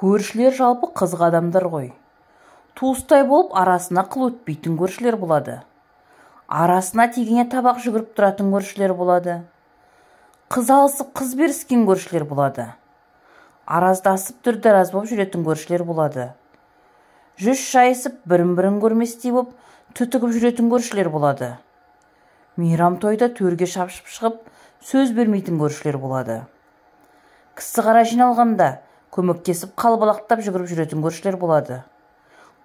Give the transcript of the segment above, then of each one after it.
Көршілер жалпы қызық адамдар ғой. Туыстай болып арасына қыл өтпейтін көршілер болады. Арасына тегене табақ жүгіріп тұратын көршілер болады. Қыз алысып қыз беріскен көршілер болады. Араздасып дүрдараз болып жүретін көршілер болады. Жүз шайысып бірін-бірін көрместей болып түтігіп жүретін көршілер болады. Мейрам тойда төрге шапшып шығып сөз бермейтін көршілер болады. Кісі қара жиналғанда көмектесіп қалбалақтап жүгіріп жүретін көршілер болады.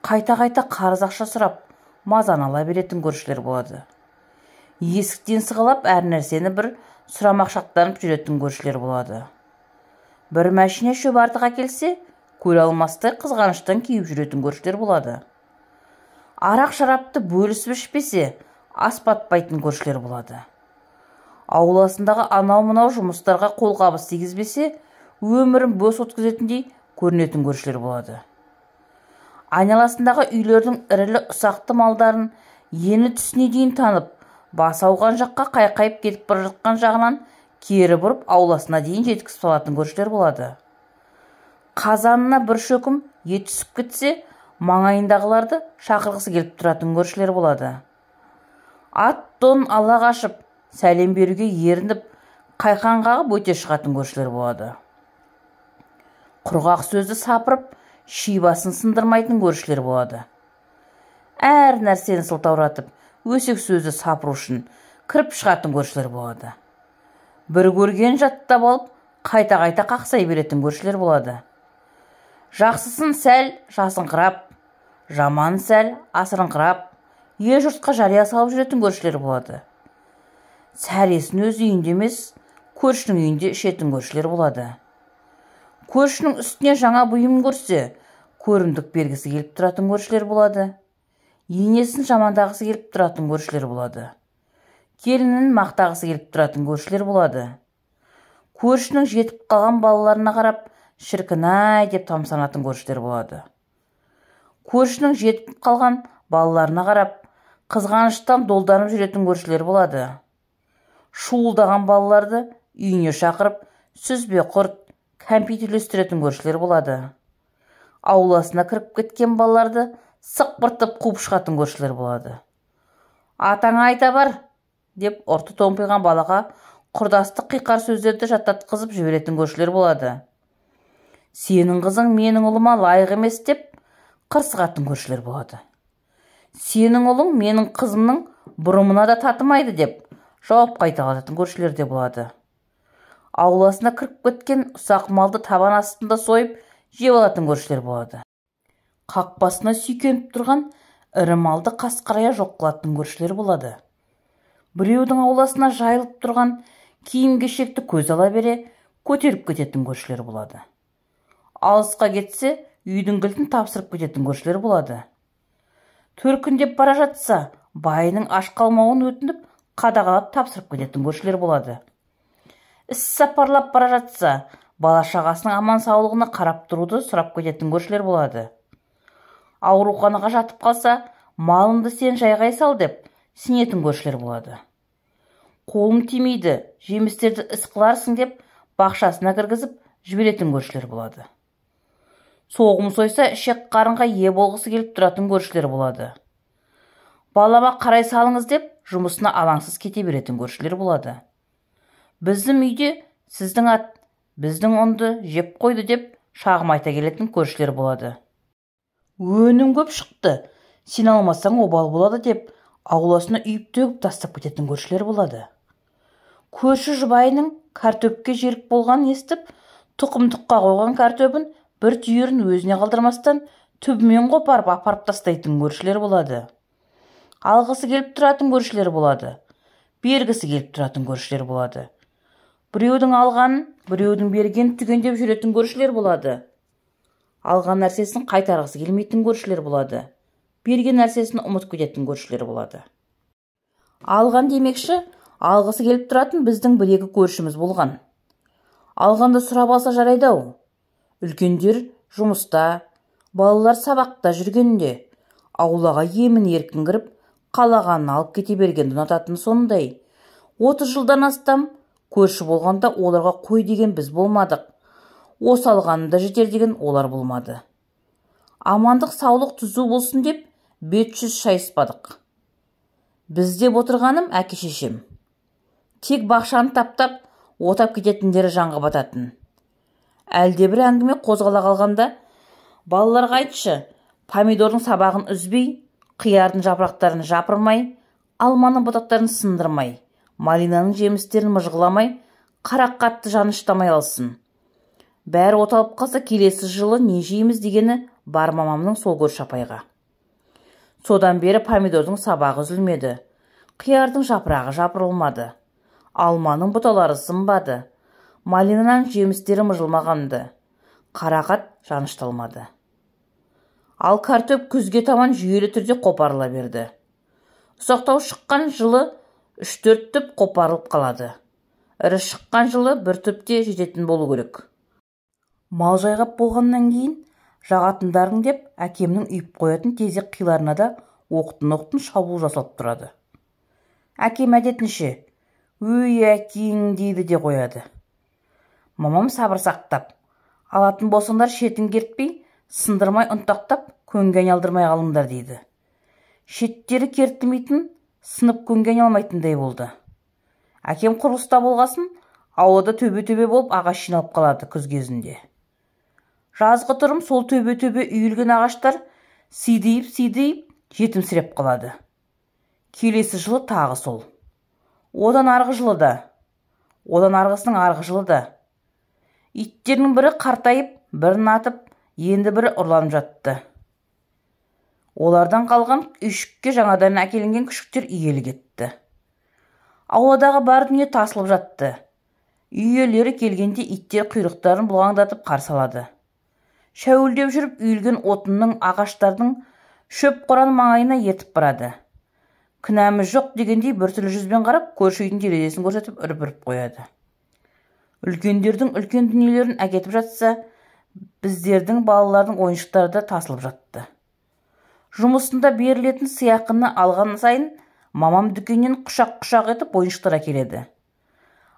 Қайта-қайта қарыз ақша сұрап, мазаны ала беретін көршілер болады. Есіктен сығалап әр нәрсені бір сұрамақшақтанып жүретін көршілер болады. Бір мәшине шөп артық әкелсе, көре алмастай қызғаныштан күйіп жүретін көршілер болады. Арақ шарапты бөлісіп ішпесе, ас батпайтын көршілер болады. Ауласындағы анау-мынау жұмыстарға қолқабыс тигізбесе, өмірін бос өткізетіндей көрінетін көршілер болады. Айналасындағы үйлердің ірілі ұсақты малдарын ені түсіне дейін танып, бас ауған жаққа қайқайып кетіп бара жатқан жағынан кері бұрып ауласына дейін жеткізіп салатын көршілер болады. Қазанына бір шөкім ет түсіп кетсе, маңайындағыларды шақырғысы келіп тұратын көршілер болады. Ат тон ала қашып, сәлем беруге ерініп, қайқан қағып өте шығатын көршілер болады. Құрғақ сөзді сапырып, ши басын сындырмайтын көршілер болады. Әр нәрсені сылтауратып, өсек сөзді сапыру үшін кіріп шығатын көршілер болады. Бір көрген жаттап алып, қайта-қайта қақсай беретін көршілер болады. Жақсысын сәл жасыңқырап, жаман сәл асырыңқырап, ел жұртқа жария салып жүретін көршілер болады. Сәресін өз үйінде емес, көршінің үйінде ішетін көршілер болады. Көршінің үстіне жаңа бұйым көрсе, көрімдік бергісі келіп тұратын көршілер болады. Енесін жамандағысы келіп тұратын көршілер болады. Келінін мақтағысы келіп тұратын көршілер болады. Көршінің жетіп қалған балаларына қарап, шіркін-ай деп тамсанатын көршілер болады. Көршінің жетіп қалған балаларына қарап, қызғаныштан долданып жүретін көршілер болады. Шуылдаған балаларды үйіне шақырып, сүзбе құрт, кәмпит үлестіретін көршілер болады. Ауласына кіріп кеткен балаларды сықпыртып қуып шығатын көршілер болады. Атаңа айта бар, деп ұрты томпиған балаға құрдастық қиқар сөздерді жаттатқызып жіберетін көршілер болады. Сенің қызың менің ұлыма лайық емес деп қырсығатын көршілер болады. Сенің ұлың менің қызымның бұрымына да татымайды деп жауап қайталататын көршілер де болады. Ауласына кіріп кеткен ұсақ малды табан астында сойып жеп алатын көршілер болады. Қақпасына сүйкеніп тұрған ірі малды қасқырая жоқ қылатын көршілер болады. Біреудің ауласына жайылып тұрған киім-кешекті көз ала бере көтеріп кететін көршілер болады. Алысқа кетсе, үйдің кілтін тапсырып кететін көршілер болады. Төркіндеп бара жатса, байының аш қалмауын өтініп, қадағалап тапсырып кететін көршілер болады. Іс сапарлап бара жатса, бала-шағасының аман-саулығына қарап тұруды сұрап кететін көршілер болады. Ауруханаға жатып қалса, малымды сен жайғай сал деп сенетін көршілер болады. Қолым тимейді, жемістерді іс қыларсың деп бақшасына кіргізіп жіберетін көршілер болады. Соғым сойса, ішек қарынға ие болғысы келіп тұратын көршілер болады. Балама қарай салыңыз деп жұмысына алаңсыз кете беретін көршілер болады. Біздің үйде сіздің ат, біздің ұнды жеп қойды деп шағым айта келетін көршілер болады. Өнім көп шықты, сен алмасаң обал болады деп ауласына үйіп төгіп тастап кететін көршілер болады. Көрші жұбайының картөпке жерік болғанын естіп, тұқымдыққа қойған картөбін бір түйірін өзіне қалдырмастан түбімен қопарып апарып тастайтын көршілер болады. Алғысы келіп тұратын көршілер болады. Бергісі келіп тұратын көршілер болады. Біреудің алғанын, біреудің бергенін түгендеп жүретін көршілер болады. Алған нәрсесін қайтарғысы келмейтін көршілер болады. Берген нәрсесін ұмытып кететін көршілер болады. Алған демекші, алғысы келіп тұратын біздің бір-екі көршіміз болған. Алғанды сұрап алса жарайды-ау. Үлкендер жұмыста, балалар сабақта жүргенде аулаға емін еркін кіріп, қалағанын алып кете бергенді ұнататын сондай. 30 жылдан астам көрші болғанда оларға қой деген біз болмадық. Осы алғаным да жетер деген олар болмады. Амандық саулық түзу болсын деп бет-жүз шайыспадық. Біз деп отырғаным әке-шешем. Тек бақшаны таптап, отап кететіндері жанға бататын. Әлде бір әңгіме қозғала қалғанда, балаларға айтшы, помидордың сабағын үзбей, қиярдың жапырақтарын жапырмай, алманың бұтақтарын сындырмай, малинаның жемістерін мыжғыламай, қарақатты жаныштамай алсын. Бәрі оталып қалса, келесі жылы не жейміз дегені бар мамамның сол көрші апайға. Содан бері помидордың сабағы үзілмеді, қиярдың жапырағы жапырылмады, алманың бұталары сынбады, малинаның жемістері мыжылмағанды, қарақат жанышталмады. Ал картоп күзге таман жүйелі түрде қопарыла берді. Ұсақтау шыққан жылы 3-4 түп қопарылып қалады. Ірі шыққан жылы бір түпте жететін болу керек. Мал жайғап болғаннан кейін жағатындарың деп әкемнің үйіп қоятын тезек қиларына да оқтын-оқтын шабуыл жасалып тұрады. Әкем әдетінше, өй әкең дейді де қояды. Мамам сабыр сақтап, алатын болсаңдар шетін кертпей, сындырмай ұнтақтап, көнге айналдырмай қалыңдар дейді. Шеттері кертілмейтін, сынып көнге айналмайтындай болды. Әкем құрылыста болғасын, аулада төбе-төбе болып ағаш жиналып қалады күз кезінде. Жазғы тұрым сол төбе-төбе үйілген ағаштар сидиіп-сидиіп жетімсіреп қалады. Келесі жылы тағы сол. Одан арғы жылы да, одан арғысының арғы жылы да. Иттерінің бірі қартайып, бірін атып, енді бірі ұрланып жатты. Олардан қалған үйшікке жаңадан әкелінген күшіктер иелік етті. Ауладағы бар дүние тасылып жатты. Үй иелері келгенде иттер құйрықтарын бұлғаңдатып қарсы алады. Шәуілдеп жүріп үйілген отынның, ағаштардың шөп қораның маңайына ертіп барады. Кінәміз жоқ дегендей біртүрлі жүзбен қарап, көрші үйдің терезесін көрсетіп үріп-үріп қояды. Үлкендердің үлкен дүниелерін әкетіп жатса, біздердің балалардың ойыншықтары да тасылып жатты. Жұмысында берілетін сыйақыны алған сайын мамам дүкеннен құшақ-құшақ етіп ойыншықтар әкеледі.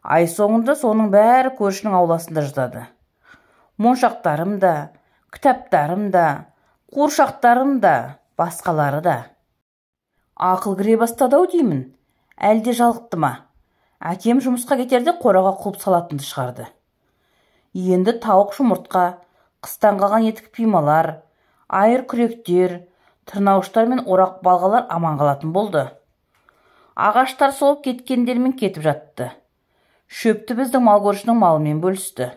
Ай соңында соның бәрі көршінің ауласында жатады. Моншақтарым да, кітаптарым да, қуыршақтарым да, басқалары да. Ақыл кіре бастады ау деймін, әлде жалықты ма? Әкем жұмысқа кетерде қораға құлып салатынды шығарды. Енді тауық жұмыртқа, қыстан қалған етік пималар, айыр күректер, тырнауыштар мен орақ балғалар аман қалатын болды. Ағаштар солып кеткендермен кетіп жатты. Шөпті біздің мал көршінің малымен бөлісті.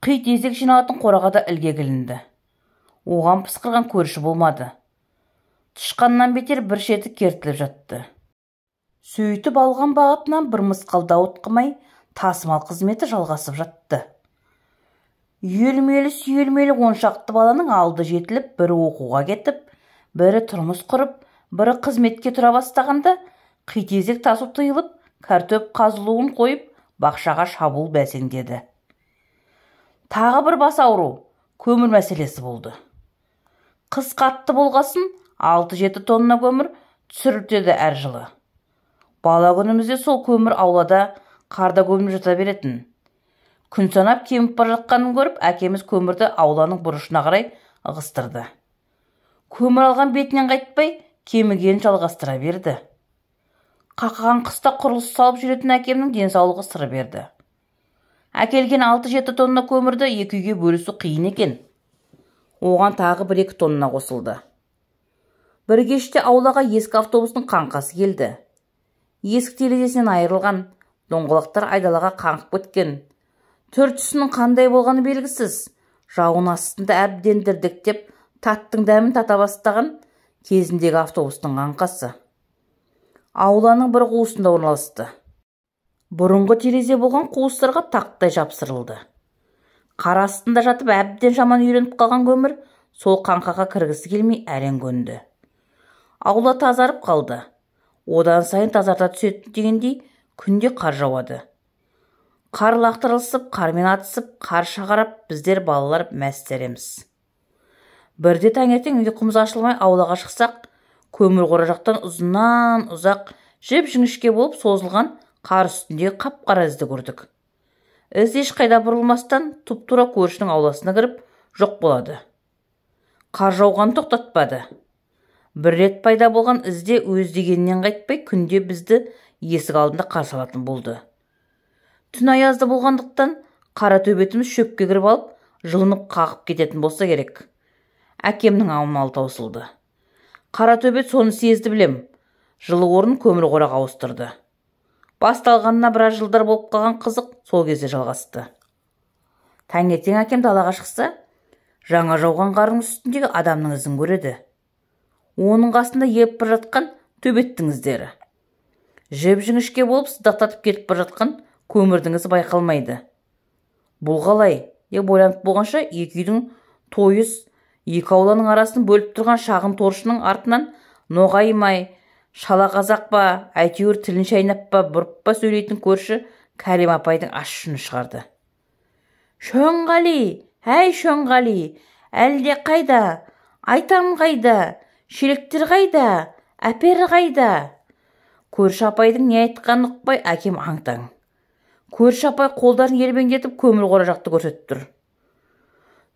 Қи тезек жиналатын қораға да ілгек ілінді. Оған пысқырған көрші болмады. Тышқаннан бетер бір шеті кертіліп жатты. Сөйтіп алған бағытынан бір мысқал дауытқымай тасымал қызметі жалғасып жатты. Үйелмелі сүйелмелі он шақты баланың алды жетіліп, бірі оқуға кетіп, бірі тұрмыс құрып, бірі қызметке тұра бастағанда қитезек тасу тыйылып, картоп қазылуын қойып, бақшаға шабуыл бәсеңдеді. Тағы бір бас ауру көмір мәселесі болды. Қыс қатты болғасын 6-7 тонна көмір түсірілтеді әр жылы. Бала күнімізде сол көмір аулада қарда көміліп жата беретін. Күн санап кеміп бара жатқанын көріп, әкеміз көмірді ауланың бұрышына қарай ығыстырды. Көмір алған бетінен қайтпай, кемігенін жалғастыра берді. Қақаған қыста құрылыс салып жүретін әкемнің денсаулығы сыр берді. Әкелген 6-7 тонна көмірді екі үйге бөлісу қиын екен. Оған тағы 1-2 тонна қосылды. Бір кеште аулаға ескі автобустың қаңқасы келді. Есік терезесінен айырылған, доңғалақтар айдалаға қаңқып кеткен. Түр-түсінің қандай болғаны белгісіз. Жауын астында әбден дірдектеп, таттың дәмін тата бастаған кезіндегі автобустың қаңқасы. Ауланың бір қуысында орналасты. Бұрынғы терезе болған қуыстарға тақтай жапсырылды. Қар астында жатып әбден жаман үйреніп қалған көмір сол қаңқаға кіргісі келмей әрең көнді. Аула тазарып қалды. Одан сайын тазарта түседі дегендей күнде қар жауады. Қар лақтырылысып, қармен атысып, қар шағарап, біздер балалар мәс-сәреміз. Бірде таңертең ұйқымыз ашылмай аулаға шықсақ, көмір қора жақтан ұзыннан ұзақ жіп-жіңішке болып созылған қар үстіндегі қап-қара ізді көрдік. Із ешқайда бұрылмастан тұп-тура көршінің ауласына кіріп жоқ болады. Қар жауғанын тоқтатпады. Бір рет пайда болған ізде өз дегенінен қайтпай күнде бізді есік алдында қарсы алатын болды. Түн аязды болғандықтан қара төбетіміз шөпке кіріп алып, жылынып қағып кететін болса керек. Әкемнің амалы таусылды. Қара төбет соны сезді білем. Жылы орын көмір қораға ауыстырды. Басталғанына біраз жылдар болып қалған қызық сол кезде жалғасты. Таңертең әкем далаға шықса, жаңа жауған қардың үстіндегі адамның ізін көреді. Оның қасында еріп бара жатқан төбеттің іздері. Жіп-жіңішке болып сыздақтатып кетіп бара жатқан көмірдің ізі байқалмайды. Бұл қалай деп ойланып болғанша, екі үйдің тойыс, екі ауланың арасын бөліп тұрған шағын торшының артынан ноғай май, шала қазақ па, әйтеуір тілін шайнап па, бұрып па сөйлейтін көрші Кәрим апайдың ащы үнін шығарды. Шөңғали, әй Шөңғали, әлде қайда, айтам қайда, шелектер қайда, әпер қайда? Көрші апайдың не айтқанын ұқпай әкем аң-таң. Көрші апай қолдарын ербеңдетіп көмір қора жақты көрсетіп тұр.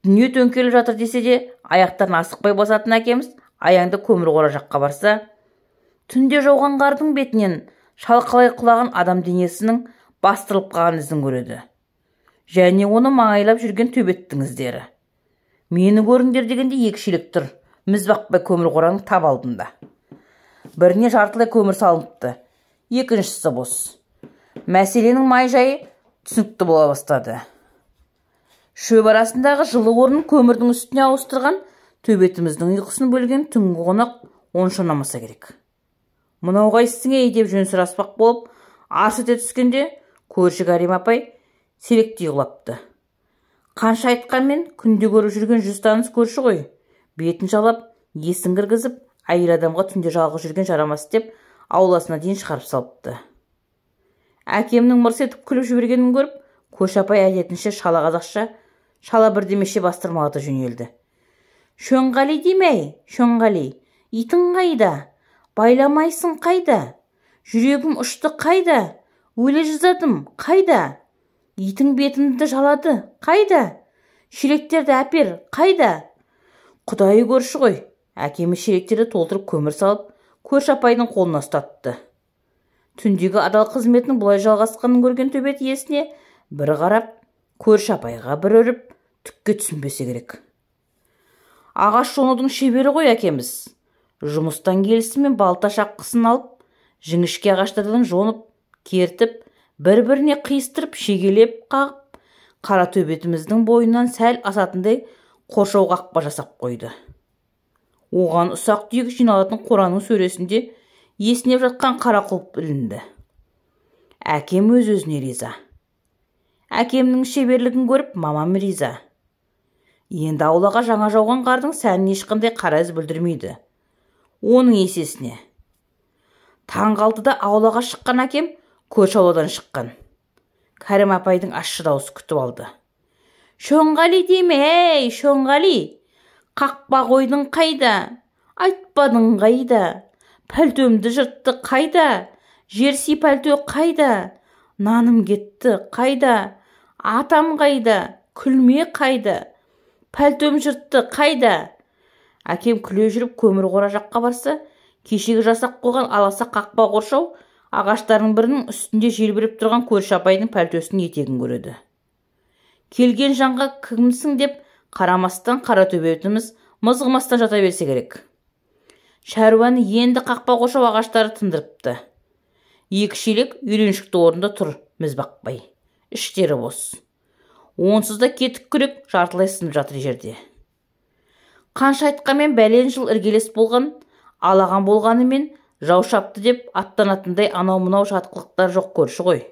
Дүние төңкеріліп жатыр десе де, аяқтарын асықпай басатын әкеміз аяңды көмір қора жаққа барса, түнде жауған қардың бетінен шалқалай құлаған адам денесінің бастырылып қалған ізін көреді. Және оны маңайлап жүрген төбеттің іздері. Мені көріңдер дегенде екі шелек тұр, міз бақпай көмір қораның тап алдында. Біріне жартылай көмір салыныпты, екіншісі бос. Мәселенің май жайы түсінікті бола бастады. Шөп арасындағы жылы орнын көмірдің үстіне ауыстырған төбетіміздің ұйқысын бөлген түнгі қонақ онша ұнамаса керек. Мынау қайсысың ей деп жөн сұраспақ болып арс ете түскенде көрші Кәрим апай селектей құлапты. Қанша айтқанмен күнде көріп жүрген жүз таныс көрші ғой. Бетін жалап, есін кіргізіп, әйел адамға түнде жалғыз жүрген жарамас деп ауласына дейін шығарып салыпты. Әкемнің мырс етіп күліп жібергенін көріп, көрші апай әдетінше шала қазақша, шала бірдемеше бастырмалата жөнелді. Шөңғали демей, Шөңғали, итің қайда? Байламайсың қайда? Жүрегім ұшты қайда? Өле жаздадым қайда? Итің бетімді жалады қайда? Шелектерді әпер қайда? Құдайы көрші ғой. Әкеміз шелектерді толтырып көмір салып, көрші апайдың қолына ұстатты. Түндегі адал қызметінің бұлай жалғасқанын көрген төбет иесіне бір қарап, көрші апайға бір үріп, түкке түсінбесе керек. Ағаш жонудың шебері ғой әкеміз. Жұмыстан келісімен балта шапқысын алып, жіңішке ағаштардан жонып, кертіп, бір-біріне қиыстырып, шегелеп қағып, қара төбетіміздің бойынан сәл асатындай қоршау қақпа жасап қойды. Оған ұсақ түйек жиналатын қораның сөресінде есінеп жатқан қара құлып ілінді. Әкем өз-өзіне риза. Әкемнің шеберлігін көріп, мамам риза. Енді аулаға жаңа жауған қардың сәнін ешқандай қара із бүлдірмейді. Оның есесіне. Таңғы 6-да аулаға шыққан әкем көрші ауладан шыққан. Кәрім апайдың ащы дауысы күтіп алды. Шөңғали деме, ей, Шөңғали! Қақпа қойдың қайда? Айтпадың қайда? Пәлтөмді жыртты қайда? Жерси пәлтө қайда? Наным кетті қайда? Атам қайда? Күлме қайда? Пәлтөм жыртты қайда? Әкем күле жүріп көмір қора жаққа барса, кешегі жасап қойған аласа қақпа қоршау ағаштардың бірінің үстінде желбіреп тұрған көрші апайдың пәлтөсінің етегін көреді. Келген жанға кімсің деп қарамастан қара төбетіміз мызғымастан жата берсе керек. Шаруаны енді қақпа қоршау ағаштары тындырыпты. Екі шелек үйреншікті орында тұр міз бақпай. Іштері бос. Онсыз да кетік күрек жартылай сынып жатыр жерде. Қанша айтқанмен бәлен жыл іргелес болған, алаған болғанымен жау шапты деп аттанатындай анау-мынау жатқылықтар жоқ көрші ғой.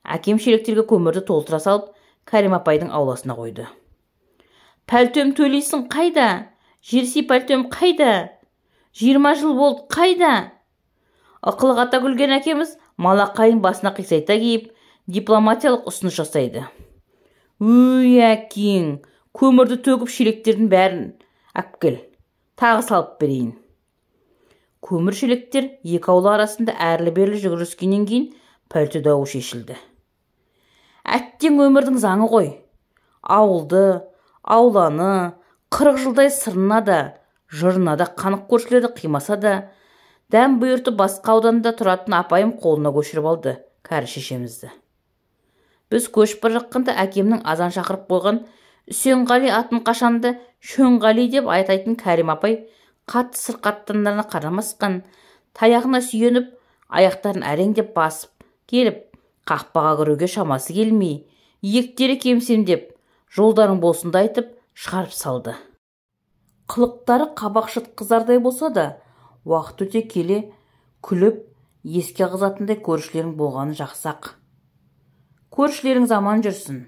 Әкем шелектерге көмірді толтыра салып, Кәрим апайдың ауласына қойды. Пәлтөм төлейсің қайда? Жерси пәлтөм қайда? 20 жыл болды қайда? Ықылық ата күлген әкеміз малақайын басына қисайта киіп, дипломатиялық ұсыныс жасайды. Өй, әкең, көмірді төгіп шелектердің бәрін әпкел, тағы салып берейін. Көмір шелектер екі аула арасында әрлі-берлі жүгіріскеннен кейін пәлте дауы шешілді. Әттең, өмірдің заңы ғой. Ауылды, ауланы 40 жылдай сырына да, жырына да қанық көршілерді қимаса да, дәм бұйыртып басқа ауданда тұратын апайым қолына көшіріп алды кәрі шешемізді. Біз көшіп бара жатқанда әкемнің азан шақырып қойған Үсенғали атын қашанды Шөнғали деп атайтын Кәрим апай қатты сырқаттанарына қарамастан таяғына сүйеніп, аяқтарын әреңдеп басып келіп, қақпаға кіруге шамасы келмей, иектері кемсеңдеп, жолдарың болсын да айтып, шығарып салды. Қылықтары қабақ шытқызардай болса да, уақыт өте келе күліп, еске алғызатындай көршілерің болғаны жақсы-ақ. Көршілерің заман жүрсін.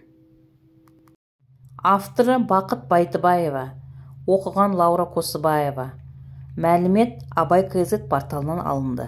Авторы Бақыт Байтыбаева, оқыған Лаура Косыбаева. Мәлімет Абай KZ порталынан алынды.